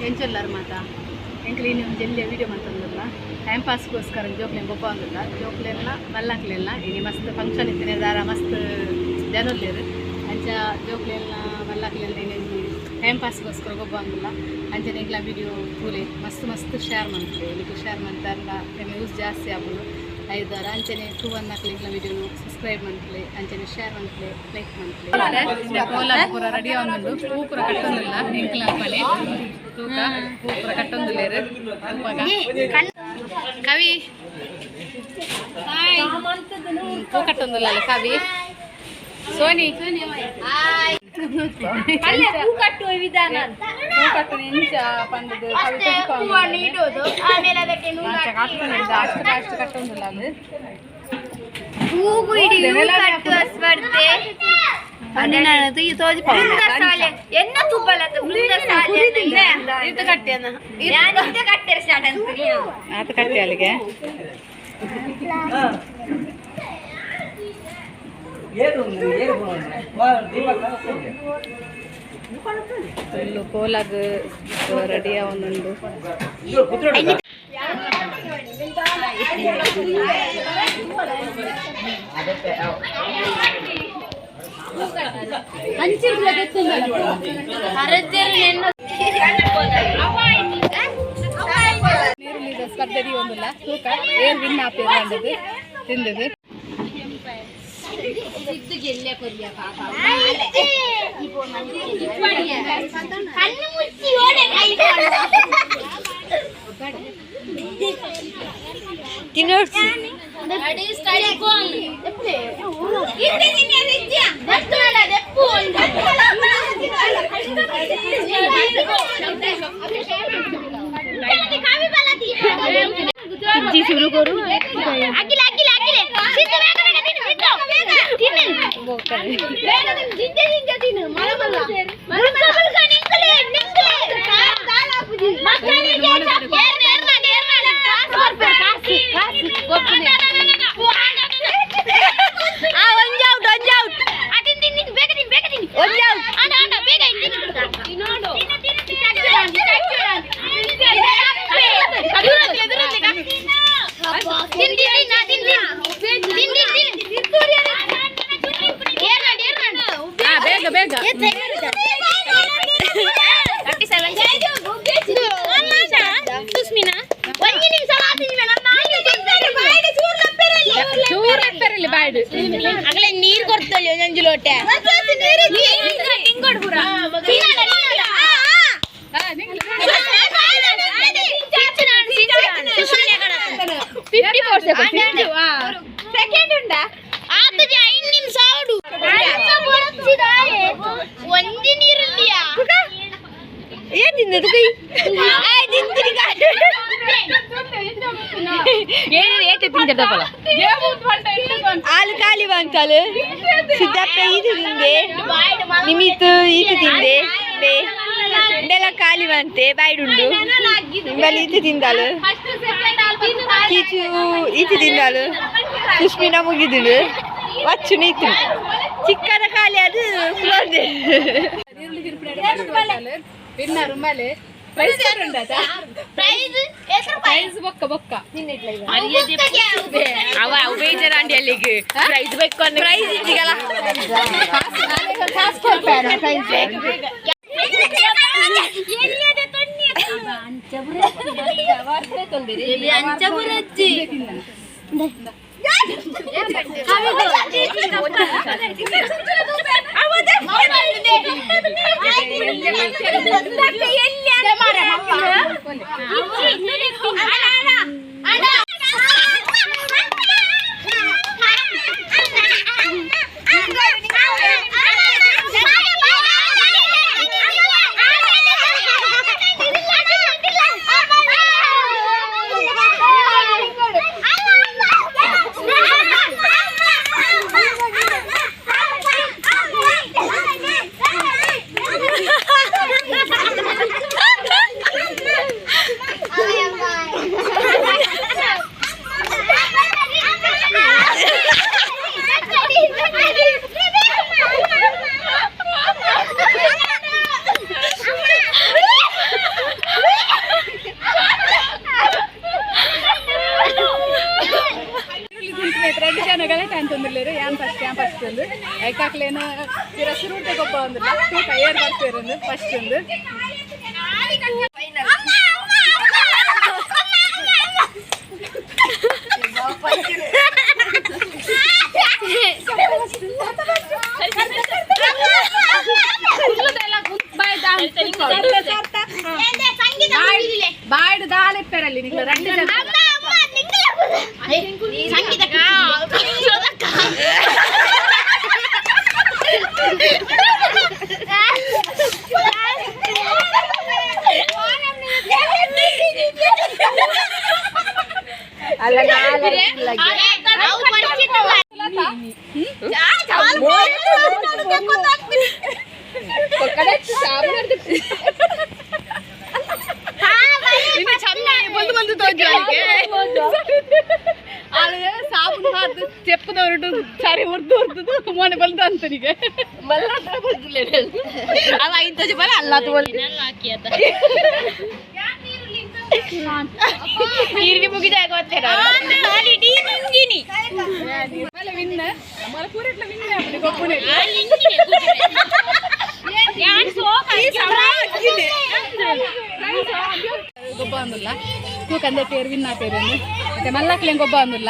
ಎಂಚೊಲ್ಲಾರು ಮಾತಾ ಎಂಕ್ಲು ಇನಿ ಒಂಜಿ ಎಲ್ಯ ವೀಡಿಯೋ ಮಂತೊಂದುಲ್ಲ. ಟೈಮ್ ಪಾಸ್ಗೋಸ್ಕರ ಜೋಕ್ಲೆನ್ ಗೊಬ್ಬೊಂದುಲ್ಲ. ಜೋಕ್ಲೆಲ್ಲ ಮಲ್ಲಕ್ಲೆಲ್ಲ ಇನಿ ಮಸ್ತ್ ಫಂಕ್ಷನ್ ಇತ್ತಿನ ದಾರ ಮಸ್ತ್ ಜನೊಲ್ಲೆರ್. ಅಂಚ ಜೋಕ್ಲೆಲ್ಲ ಮಲ್ಲಕ್ಲೆಲ್ಲ ಇನಿ ಒಂಜಿ ಟೈಮ್ ಪಾಸ್ಗೋಸ್ಕರ ಗೊಬ್ಬೊಂದುಲ್ಲ. ಅಂಚನೆ ಎಂಕ್ಲ ವೀಡಿಯೋ ತೂಲೆ, ಮಸ್ತ್ ಮಸ್ತ್ ಶೇರ್ ಮನ್ಪುಲೆ. ನಿಕ್ಲು ಶೇರ್ ಮಂತರ್ಂಡ ವ್ಯೂಸ್ ಜಾಸ್ತಿ ಆಪುಂಡು. ಐದಾರ ಅಂಚನೆ ತೂವನ್ನಕ್ಲೆ ಎಂಕ್ಲ ವೀಡಿಯೋ ಸಬ್ಸ್ಕ್ರೈಬ್ ಮನ್ಪುಲೆ, ಅಂಚನೆ ಶೇರ್ ಮನ್ಪುಲೆ, ಲೈಕ್ ಮನ್ಪುಲೆ. ಕೋಲ ಪೂರ ರೆಡಿ ಆವೊಂದುಂಡು. ಪೂ ಪೂರ ಕಟ್ಟೊಂದುಲ್ಲ. ಎಂಕ್ಲ ಅಲ್ಪನೆ ತೂಕ ಪೂ ಪೂರ ಕಟ್ಟೊಂದುಲ್ಲೆರ್ ತೂಪಗ. ಕವಿ, ಪೂ ಕಟ್ಟೊಂದುಲ್ಲ. ಕವಿ, ಸೋನಿ. ಅಲ್ಲೇ ಹೂ ಕಟ್ಟುವ ವಿಧಾನ. ಪೂ ಕಟ್ಟುನ ಎಂಚ ಪಂಡುದು ಕವಿ. ಹೂವನ್ನು ಇಡೋದು, ಆಮೇಲೆ ಅದಕ್ಕೆ ನೂಲು ಹಾಕಿ. ಅಷ್ಟು ಅಷ್ಟು ಕಟ್ಟೊಂದುಲ್ಲ ಅದು. ಹೂಗು ಇಡೀ ಹೂ ಕಟ್ಟುವ ಸ್ಪರ್ಧೆ. ಬೃಂದಸಾಲೆ ಎನ್ನ ತುಬ್ಬಲದ ಬೃಂದಸಾಲೆ. ಇದು ಕಟ್ಟಿ. ನಾನು ಇದು ಕಟ್ಟರೆ ಸ್ಟಾರ್ಟ್ ಅಂತೀನಿ. ಆತ ಕಟ್ಟಿ ಅಲ್ಲಿಗೆ. ಏನು ಏನು? ದೀಪಕ್. ಫುಲ್ಲು ಕೋಲಾಗ್ ರೆಡಿ ಆವೊಂದುಂಡು. ಕುತ್ಕೊಂಡು. ನೀರುಳ್ಳಿದ ಸ್ಪರ್ಧೆ ಒಂದುಲ್ಲ. ತೂಕ ಏರ್ ವಿನ್ ಆಪೇರ್ ಪಂಡುದು ತಿಂದದು. ಕಣ್ಣು ಮುಚ್ಚಿ ಓಡೆ. ಶುರು ಕೊರು. ಅಗಿಲ ಅಗಿಲ ಅಗಿಲ ಸಿದ್ದು, ಬೇಗ ಬೇಗ ತಿನ್ನು. ಸಿದ್ದು, ಬೇಗ ತಿನ್ನು, ಬೇಗ ತಿನ್ನು. ಜಿಂಜ ಜಿಂಜ ತಿನ್ನು. ಮಲ ಮಲ ಮಲ ಮಲ. ನಿಂಗಲೆ ನಿಂಗಲೆ ಮಕ್ಕಳಿಗೆ ಏರ್ ಏರ್ ಮಾಡಿ ಏರ್ ಮಾಡಿ. ಕಾಸು ಕೊಡ್ತಾರೆ, ಕಾಸು ಕಾಸು ಗೊಪ್ಪನೆ. ಆ ಒಂಜ್ ಔಟ್, ಒಂಜ್ ಔಟ್. ಆ ತಿನ್ ತಿನ್ ತಿನ್, ಬೇಗ ತಿನ್, ಬೇಗ ತಿನ್. ಒಂಜ್ ಔಟ್. ಆಂಡ ಆಂಡ, ಬೇಗ ತಿನ್. ತಿನ್ನೋಡು ತಿನ್ನು ತಿನ್ನು. ತಿನ್ ತಿನ್ ತಿನ್ ತಿನ್ ತಿನ್ ತಿನ್ ತಿನ್. ಏರ್ ಮಾಡಿ ಏರ್ ಮಾಡಿ. ಹಾ, ಬೇಗ ಬೇಗ. 37. ಸುಸ್ಮಿನಾ, ಒಂದು ನಿಮಿಷ. ಚೂರು ಎಪ್ಪೆರಲ್ಲಿ ಬಾಯ್ಡು. ಅಗಲೇ ನೀರು ಕೊಡ್ತಲ್ಲಿ ಒಂದೊಂದು ಲೋಟೆ. ಹಾ, ನಿಂಗ್ಲು. 54 ಸೆಕೆಂಡ್ ಉಂಡಾ? ಆತದಿ 5 ನಿಮಿಷ ಆಡು. ಒಂಜಿ ನೀರುಂದಿಯಾ? ಏನ್ ತಿಂದದು ಕೈ? ತಿಂತೀನಿ. ಏನು ಏತೆ ತಿಂದದಪ್ಪಲ? ಆಲು ಖಾಲಿ ಬಂತಾಲು. ಸಿದ್ದಪ್ಪ ಇದು ತಿಂದೆ, ನಿಮಿತ್ ಇದು ತಿಂದೆ. ಬೇ ಇದೆಲ್ಲ ಖಾಲಿ ಬಂತೆ ಬಾಯ್ಡುಂಡು. ನಿಂಬಲ್ಲಿ ಇದು ತಿಂದಾಲು. ಕೀಚು ಈಚೆ ತಿಂದಾಲು. ಸುಷ್ಮಿನ ಮುಗಿದುಡು ವಚ್ಚು ನೀತು. ಚಿಕ್ಕನ ಖಾಲಿ ಅದು ಕುಲಂದೆ. ನೀರುಳ್ಳಿ ತಿನ್ಪುನ ವಿನ್ನರ್ ಉಮ್ಮಲೆ. ಪ್ರೈಸ್ ಉಂಡಾತ? ಪ್ರೈಸ್? ಪ್ರೈಸ್ ಬೊಕ್ಕ ಬೊಕ್ಕ. ಅವ ಬೇಜಾರಾಂಡಿ ಅಲ್ಲಿಗೆ ಪ್ರೈಸ್ ಬೇಕು ಅಂದ್ರೆ ಪ್ರೈಸ್ ಇದ್ದೀಗಲ್ಲ. ಕಾಸು ಕೊಡ್ತಾರೆ ಪ್ರೈಸ್. ಇತ್ತಂದು ಐಕಾಕ್ಲೇನ ಪಿರ ಶುರುಟೆ ಗೊಬ್ಬ ಒಂದು ತೂಕ ಏರ್ ಬರ್ತಿರಂದು ಫಸ್ಟ್ ಒಂದು ಬಾಯ್ಡು ದಾಲ್ ಇಪ್ಪರಲ್ಲಿ ನಿಂಗೆ ರಂಡು ಜನ ಸಂಗೀತ ಅಲ್ಲ ಬಂದು ಬಂದು ತೋಜು ಅಲ್ಲಿಗೆ ಸಾಬೂನು ಹಾದು ಚೆಪ್ಪದವರಡು ಸರಿ ಉರ್ದು ಉರ್ದು ಮೋನೆ ಬಂದು ಅಂತನಿಗೆ ಅವ ಇಂತ ಬರ ಅಲ್ಲ ನೀರಿಗೆ ಮುಗಿದಾಗ ಆಮೇಲೆ ವಿನ್ ನಮ್ಮಲ್ಲ ಪೂರೆಟ್ಲ ವಿನ್ ಆಪುಂಡು ಗೊಪ್ಪುನೆ ಗೊಬ್ಬ ಅಂದುಲ್ಲ ತೂಕಂದೆ ಪೇರು ವಿನ್ ಆಪೇರು ಮತ್ತೆ ಮಲ್ಲಕ್ಲೆ ಗೊಬ್ಬ ಅಂದುಲ್ಲ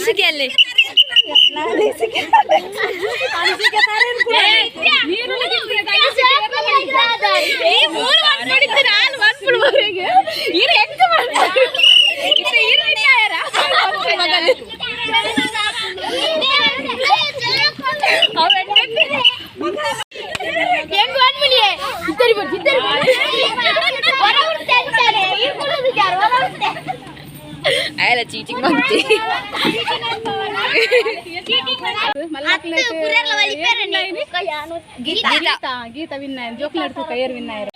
ಅನಿಸಿಕೆ ಅಲ್ಲಿ ಚೀಟಿಂಗ್ ಮಾಡ್ತಿ ಗೀತಾ ಗೀತಾ ವಿನ್ ಆಯ್ತು ಜೋಕ್ ನಡ್ತು ಕೈಯರ್ ವಿನ್ ಆಯ್ತು.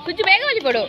కొంచెం ಬೇಗ వెళ్ళిపోడు.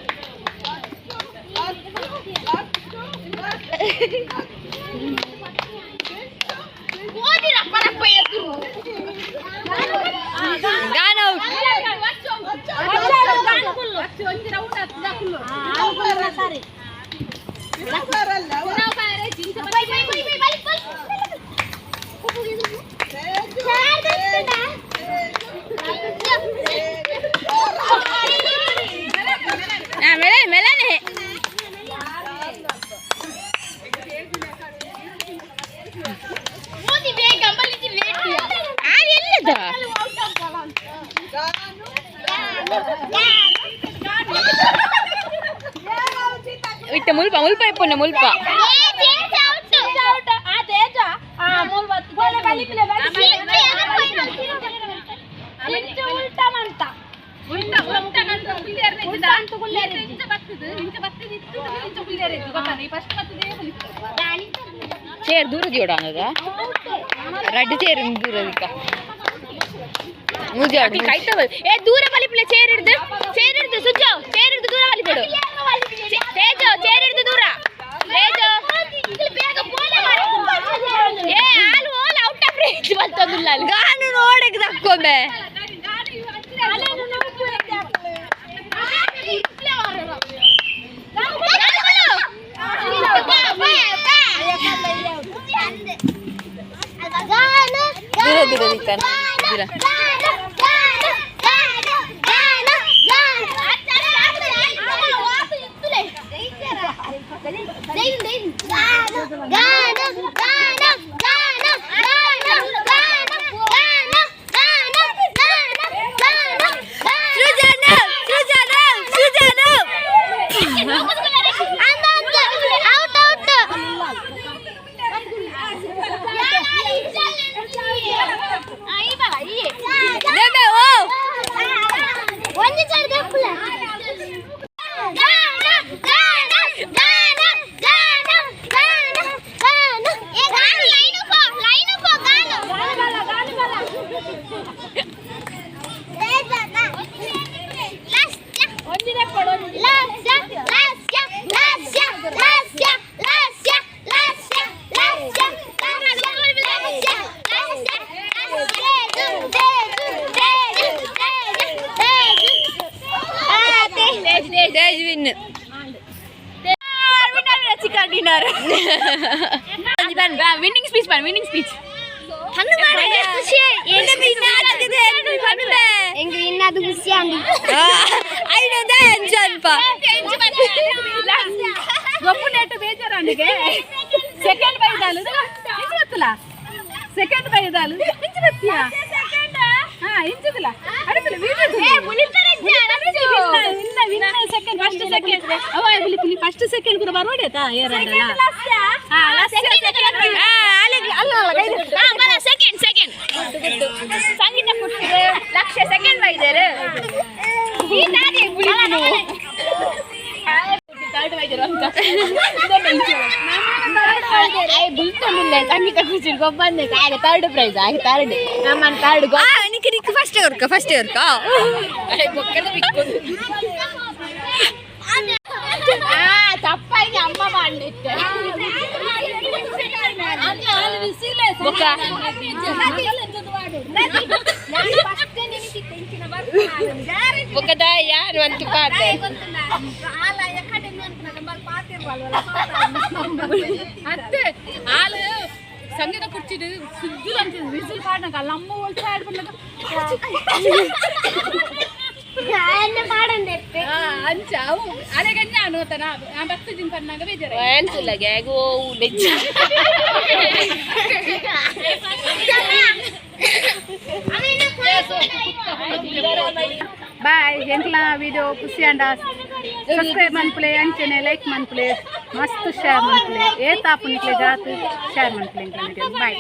ಇಟ್ಟ ಮುಲ್ಪ ಮುಲ್ಪ ಇಪ್ಪುನ ಮುಲ್ಪ ಚೇರ್ ದೂರ ದಿಯೋಡ ಅನ್ನದ ರಡ್ಡು ಚೇರ್ ದೂರ ದಿಕ್ಕ ಏ ದೂರ ಬಲಿಪುಲೆ ಚೇರ್ ಹಿಡ್ದು ಚೇರ್ ಹಿಡ್ದು ಸುಜ್ಜೋ ಚೇರ್ ಹಿಡ್ದು ದೂರ ಬಲಿಪಡು ತೇಜೋ ಚೇರ್ ಹಿಡ್ದು ದೂರ ತೇಜೋ ಏ ಆಲು ಓಲ್ ಔಟ್ ಆಫ್ ರೇಂಜ್ ಬರ್ತದಿಲ್ಲ ಗಾನು ನೋಡಕ್ಕೆ ತಕ್ಕೊಮ್ಮೆ ದೂರ ದೂರ ದಿಕ್ಕಾನ ದೂರ Winning speech, winning speech. Second బైదాలు ఇంచు సెకండ్ బైదాలు ఇంచు బత్తియా ఇంచుదుల అడుగుల సెకండ్ ఫస్ట్ సెకండ్ అవ ಬಿಲಿ ಫಸ್ಟ್ ಸೆಕೆಂಡ್ ಕೂಡ ಬರೋಡೇತಾ ಏರಂಡಲ ಸೆಕೆಂಡ್ ಸೆಕೆಂಡ್ ಸಂಗೀತ ಲಕ್ಷ ಸೆಕೆಂಡ್ ಬೈದಾರು ಸಂಗೀತ ಖುಷಿ ಗೊಬ್ಬಂದೆ ಆಗ ಥರ್ಡ್ ಪ್ರೈಸ್ ಆಗ ಥರ್ಡ್ ನಮ್ಮ ಥರ್ಡ್ ನಿಕ್ ಫಸ್ಟ್ ವರ್ಕ ಫಸ್ಟ್ ವರ್ಕ ತಪ್ಪಾಗಿ ಅಮ್ಮ ಮಾಡಿತ್ತು ಬೊಕ್ಕದ ಯಾರು ಅಂತ ಪಾತೆ ಅತ್ತೆ ಆಲು ಸಂಗೀತ ಕುರ್ಚಿಡು ಸುದ್ದುಲು ಅಂತ ವಿಸಿಲ್ ಪಾಡ್ನಕ ಅಲ್ಲ ಅಮ್ಮ ಓಲ್ಸ ಆಡ್ಬಂದಾಗ ಅಂಚ ಅವು ಅಲೆಗಂಜ ಅನುತನ ಆ ಭಕ್ತ ಜಿನ್ ಪನ್ನಾಗ ಬೇಜಾರ ಅನ್ಸುಲ್ಲ ಗ್ಯಾಗೋ ಬಾಯ್ ಎಂಕ್ಲ ವಿಡಿಯೋ ಖುಷಿ ಅಂಡ ಸಬ್ಸ್ಕ್ರೈಬ್ ಮನ್ಪುಲೆ ಅಂಚನೆ ಲೈಕ್ ಮನ್ಪುಲೆ ಮಸ್ತ್ ಶೇರ್ ಮನ್ಪುಲೆ ಏ ತಾಪು ನಿಕ್ಲೆ ಜಾತ್ ಶೇರ್ ಮನ್ಪುಲೆ ಬಾಯ್.